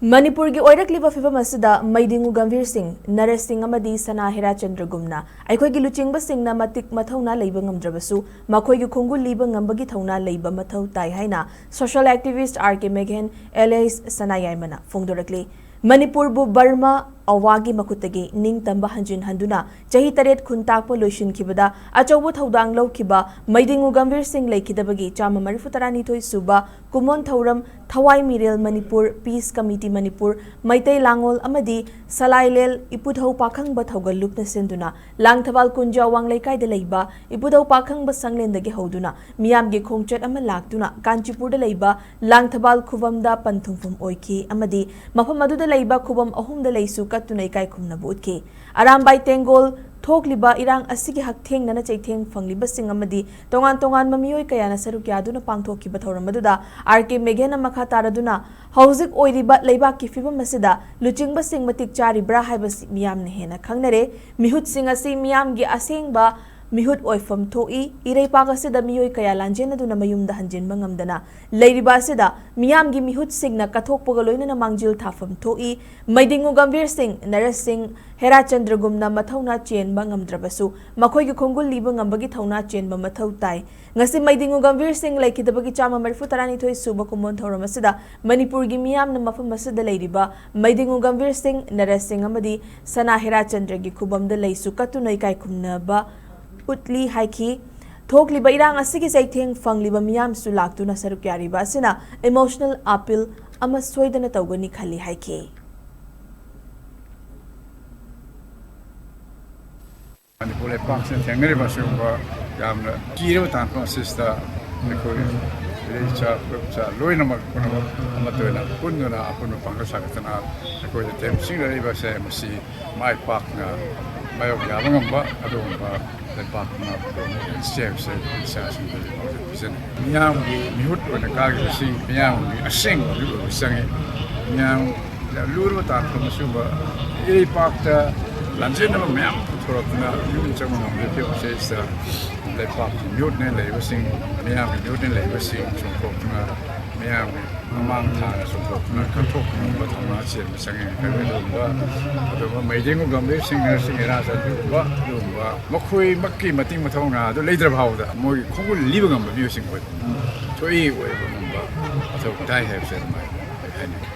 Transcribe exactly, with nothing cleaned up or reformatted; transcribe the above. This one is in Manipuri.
ꯃꯅꯤꯄꯨꯔꯒꯤ ꯑꯣꯏꯔꯛꯂꯤꯕ ꯐꯤꯕꯝ ꯑꯁꯤꯗ ꯃꯩꯗꯤꯡꯉꯨ ꯒꯝꯚꯤꯔ ꯁꯤꯡ, ꯅꯔꯦꯁ ꯁꯤꯡ ꯑꯃꯗꯤ ꯁꯅꯥ ꯍꯦꯔꯥꯆꯟꯗ꯭ꯔꯒꯨꯝꯅ ꯑꯩꯈꯣꯏꯒꯤ ꯂꯨꯆꯤꯡꯕꯁꯤꯡꯅ ꯃꯇꯤꯛ ꯃꯊꯧꯅꯥ ꯂꯩꯕ ꯉꯝꯗ꯭ꯔꯕꯁꯨ, ꯃꯈꯣꯏꯒꯤ ꯈꯣꯡꯒꯨꯜ ꯂꯤꯕ ꯉꯝꯕꯒꯤ ꯊꯧꯅꯥ ꯂꯩꯕ ꯃꯊꯧ ꯇꯥꯏ ꯍꯥꯏꯅ social activist R K Meghen alias ꯁꯅꯥ ꯌꯥꯏꯃꯅ ꯐꯣꯡꯗꯣꯔꯛꯂꯤ꯫ ꯃꯅꯤꯄꯨꯔꯕꯨ ꯕꯔꯃꯥ ꯑꯋꯥꯒꯤ ꯃꯈꯨꯠꯇꯒꯤ ꯅꯤꯡꯇꯝꯕ ꯍꯟꯖꯤꯟ ꯍꯟꯗꯨꯅ ꯆꯍꯤ ꯇꯔꯦꯠ ꯈꯨꯟꯇꯥꯛꯄ ꯂꯣꯏꯁꯤꯟꯈꯤꯕꯗ ꯑꯆꯧꯕ ꯊꯧꯗꯥꯡ ꯂꯧꯈꯤꯕ ꯃꯩꯗꯤꯡꯉꯨ ꯒꯝꯚꯤꯔ ꯁꯤꯡ ꯂꯩꯈꯤꯗꯕꯒꯤ ꯆꯥꯝꯃ ꯃꯔꯤꯐꯨ ꯇꯔꯥꯅꯤꯊꯣꯏ ꯁꯨꯕ ꯀꯨꯝꯑꯣꯟ ꯊꯧꯔꯝ ꯊꯋꯥꯏ ꯃꯤꯔꯦꯜ ꯃꯅꯤꯄꯨꯔ Peace Committee ꯃꯅꯤꯄꯨꯔ, ꯃꯩꯇꯩ ꯂꯥꯡꯉꯣꯜ ꯑꯃꯗꯤ ꯁꯂꯥꯏꯂꯦꯜ ꯏꯄꯨꯙꯧ ꯄꯥꯈꯪꯕ ꯊꯧꯒꯜ ꯂꯨꯞꯅ ꯁꯤꯟꯗꯨꯅ ꯂꯥꯡꯊꯕꯥꯜ ꯀꯨꯟꯖ ꯑꯋꯥꯡ ꯂꯩꯀꯥꯏꯗ ꯂꯩꯕ ꯏꯄꯨꯙꯧ ꯄꯥꯈꯪꯕ ꯁꯪꯂꯦꯟꯗꯒꯤ ꯍꯧꯗꯨꯅ ꯃꯤꯌꯥꯝꯒꯤ ꯈꯣꯡꯆꯠ ꯑꯃ ꯂꯥꯛꯇꯨꯅ ꯀꯥꯟꯆꯤꯄꯨꯔꯗ ꯂꯩꯕ ꯂꯥꯡꯊꯕꯥꯜ ꯈꯨꯕꯝꯗ ꯄꯟꯊꯨꯡꯐꯝ ꯑꯣꯏꯈꯤ ꯑꯃꯗꯤ ꯃꯐꯝ ꯑꯗꯨꯗ ꯂꯩꯕ ꯈꯨꯕꯝ ꯑꯍꯨꯝꯗ ꯂꯩꯁꯨ ꯀꯠꯇꯨꯅ ꯏꯀꯥꯏ ꯈꯨꯝꯅꯕ ꯎꯠꯈꯤ꯫ ꯑꯔꯥꯝꯕꯥꯏ ꯇꯦꯡꯒꯣꯜ ꯊꯣꯛꯂꯤꯕ ꯏꯔꯥꯡ ꯑꯁꯤꯒꯤ ꯍꯛꯊꯦꯡꯅꯅ ꯆꯩꯊꯦꯡ ꯐꯪꯂꯤꯕꯁꯤꯡ ꯑꯃꯗꯤ ꯇꯣꯉꯥꯟ ꯇꯣꯉꯥꯟꯕ ꯃꯤꯑꯣꯏ ꯀꯌꯥꯅ ꯁꯔꯨꯛ ꯌꯥꯗꯨꯅ ꯄꯥꯡꯊꯣꯛꯈꯤꯕ ꯊꯧꯔꯝ ꯑꯗꯨꯗ R K Meghen ꯃꯈꯥ ꯇꯥꯔꯗꯨꯅ ꯍꯧꯖꯤꯛ ꯑꯣꯏꯔꯤꯕ ꯂꯩꯕꯥꯛꯀꯤ ꯐꯤꯕꯝ ꯑꯁꯤꯗ ꯂꯨꯆꯤꯡꯕꯁꯤꯡ ꯃꯇꯤꯛ ꯆꯥꯔꯤꯕ꯭ꯔꯥ ꯍꯥꯏꯕꯁꯤ ꯃꯤꯌꯥꯝꯅ ꯍꯦꯟꯅ ꯈꯪꯅꯔꯦ꯫ ꯃꯤꯍꯨꯠꯁꯤꯡ ꯑꯁꯤ ꯃꯤꯌꯥꯝꯒꯤ ꯑꯁꯦꯡꯕ ꯃꯤꯍꯨꯠ ꯑꯣꯏꯐꯝ ꯊꯣꯛꯏ꯫ ꯏꯔꯩꯄꯥꯛ ꯑꯁꯤꯗ ꯃꯤꯑꯣꯏ ꯀꯌꯥ ꯂꯥꯟꯖꯦꯟꯅꯗꯨꯅ ꯃꯌꯨꯝꯗ ꯍꯟꯖꯤꯟꯕ ꯉꯝꯗꯅ ꯂꯩꯔꯤꯕ ꯑꯁꯤꯗ ꯃꯤꯌꯥꯝꯒꯤ ꯃꯤꯍꯨꯠꯁꯤꯡꯅ ꯀꯠꯊꯣꯛꯄꯒ ꯂꯣꯏꯅꯅ ꯃꯥꯡꯖꯤꯜ ꯊꯥꯐꯝ ꯊꯣꯛꯏ꯫ ꯃꯩꯗꯤꯡꯉꯨ ꯒꯝꯚꯤꯔ ꯁꯤꯡ, ꯅꯔꯦꯁ ꯁꯤꯡ, ꯍꯦꯔꯥꯆꯟꯗ꯭ꯔꯒꯨꯝꯅ ꯃꯊꯧꯅꯥ ꯆꯦꯟꯕ ꯉꯝꯗ꯭ꯔꯕꯁꯨ, ꯃꯈꯣꯏꯒꯤ ꯈꯣꯡꯒꯨꯜ ꯂꯤꯕ ꯉꯝꯕꯒꯤ ꯊꯧꯅꯥ ꯆꯦꯟꯕ ꯃꯊꯧ ꯇꯥꯏ꯫ ꯉꯁꯤ ꯃꯩꯗꯤꯡꯉꯨ ꯒꯝꯚꯤꯔ ꯁꯤꯡ ꯂꯩꯈꯤꯗꯕꯒꯤ ꯆꯥꯝꯃ ꯃꯔꯤꯐꯨ ꯇꯔꯥꯅꯤꯊꯣꯏ ꯁꯨꯕ ꯀꯨꯝꯑꯣꯟ ꯊꯧꯔꯝ ꯑꯁꯤꯗ ꯃꯅꯤꯄꯨꯔꯒꯤ ꯃꯤꯌꯥꯝꯅ ꯃꯐꯝ ꯑꯁꯤꯗ ꯂꯩꯔꯤꯕ ꯃꯩꯗꯤꯡꯉꯨ ꯒꯝꯚꯤꯔ ꯁꯤꯡ, ꯅꯔꯦꯁ ꯁꯤꯡ ꯑꯃꯗꯤ ꯁꯅꯥ ꯍꯦꯔꯥꯆꯟꯗ꯭ꯔꯒꯤ ꯈꯨꯕꯝꯗ ꯂꯩꯁꯨ ꯀꯠꯇꯨꯅ ꯏꯀꯥꯏ ꯈꯨꯝꯅꯕ ꯎꯠꯂꯤ ꯍꯥꯏꯈꯤ꯫ ꯊꯣꯛꯂꯤꯕ ꯏꯔꯥꯡ ꯑꯁꯤꯒꯤ ꯆꯩꯊꯦꯡ ꯐꯪꯂꯤꯕ ꯃꯤꯌꯥꯝꯁꯨ ꯂꯥꯛꯇꯨꯅ ꯁꯔꯨꯛ ꯌꯥꯔꯤꯕ ꯑꯁꯤꯅ emotional appeal ꯑꯃ ꯁꯣꯏꯗꯅ ꯇꯧꯒꯅꯤ ꯈꯜꯂꯤ ꯍꯥꯏꯈꯤ꯫ ꯃꯅꯤꯄꯨꯔ ꯂꯩꯄꯥꯛꯁꯤꯅ ꯊꯦꯡꯅꯔꯤꯕ ꯑꯁꯤꯒꯨꯝꯕ ꯌꯥꯝꯅ ꯀꯤꯔꯕ ꯇꯥꯟꯐꯝ ꯑꯁꯤꯁꯤꯗ ꯑꯩꯈꯣꯏ ꯏꯔꯩꯆꯥ ꯐꯨꯔꯨꯞꯆꯥ ꯂꯣꯏꯅꯃꯛ ꯄꯨꯝꯅꯃꯛ ꯑꯃꯠꯇ ꯑꯣꯏꯅ ꯄꯨꯟꯗꯨꯅ ꯑꯄꯨꯟꯕ ꯄꯥꯡꯒꯜ ꯁꯥꯒꯠꯇꯅ ꯑꯩꯈꯣꯏꯗ ꯊꯦꯝꯖꯤꯟꯅꯔꯤꯕꯁꯦ ꯃꯁꯤ ꯃꯥꯏ ꯄꯥꯛꯅ ꯃꯥꯌꯣꯛ ꯌꯥꯕ ꯉꯝꯕ ꯑꯗꯨꯒꯨꯝꯕ ꯂꯩꯄꯥꯛ ꯑꯃ ꯄꯨꯔꯛꯅꯕ ꯁꯦꯝꯁꯦ ꯏꯆꯥꯁꯤꯡꯗ ꯄꯥꯎꯖꯦꯜ ꯄꯤꯖꯅꯤꯡꯏ꯫ ꯃꯤꯌꯥꯝꯒꯤ ꯃꯤꯍꯨꯠ ꯑꯣꯏꯅ ꯀꯥꯈꯤꯕꯁꯤ ꯃꯤꯌꯥꯝꯒꯤ ꯑꯁꯦꯡꯕ ꯃꯤꯍꯨꯠ ꯑꯣꯏꯕ ꯆꯪꯏ꯫ ꯃꯤꯌꯥꯝ ꯌꯥꯝ ꯂꯨꯔꯕ ꯇꯥꯟꯐꯝ ꯑꯁꯤꯒꯨꯝꯕ ꯏꯔꯩꯄꯥꯛꯇ ꯂꯥꯟꯖꯦꯟꯅꯕ ꯃꯌꯥꯝ ꯄꯨꯊꯣꯔꯛꯇꯨꯅ ꯌꯨꯝ ꯆꯪꯕ ꯉꯝꯗꯕ ꯐꯤꯕꯝ ꯑꯁꯤꯗ ꯂꯩꯄꯥꯛꯀꯤ ꯃꯤꯍꯨꯠꯅ ꯂꯩꯔꯤꯕꯁꯤꯡ, ꯃꯤꯌꯥꯝꯒꯤ ꯃꯤꯍꯨꯠꯅ ꯂꯩꯔꯤꯕꯁꯤꯡ ꯆꯣꯡꯊꯣꯛꯇꯨꯅ ꯃꯌꯥꯝꯒꯤ ꯃꯃꯥꯡ ꯊꯥꯅ ꯆꯣꯡꯊꯣꯛꯇꯨꯅ ꯀꯠꯊꯣꯛꯄ ꯉꯝꯕ ꯊꯧꯅꯥ ꯆꯦꯟꯕ ꯆꯪꯉꯦ꯫ ꯑꯗꯨꯒꯨꯝꯕ, ꯑꯗꯨꯒꯨꯝꯕ ꯃꯩꯗꯤꯡ ꯎꯒꯝꯕꯤ ꯁꯤꯡꯒꯔꯁꯤꯡ ꯏꯔꯥꯖ ꯑꯗꯨꯒꯨꯝꯕ, ꯑꯗꯨꯒꯨꯝꯕ ꯃꯈꯣꯏꯃꯛꯀꯤ ꯃꯇꯤꯛ ꯃꯊꯧꯅꯥ ꯑꯗꯨ ꯂꯩꯇ꯭ꯔ ꯐꯥꯎꯕꯗ ꯃꯣꯏꯒꯤ ꯈꯣꯡꯒꯨꯜ ꯂꯤꯕ ꯉꯝꯕ ꯃꯤꯑꯣꯏꯁꯤꯡ ꯑꯣꯏꯕ ꯊꯣꯛꯏ, ꯑꯣꯏꯕ ꯉꯝꯕ ꯃꯊꯧ ꯇꯥꯏ ꯍꯥꯏꯕꯁꯦ ꯑꯗꯨꯃꯥꯏꯅ ꯑꯩ ꯍꯥꯏꯅꯤꯡꯉꯤ꯫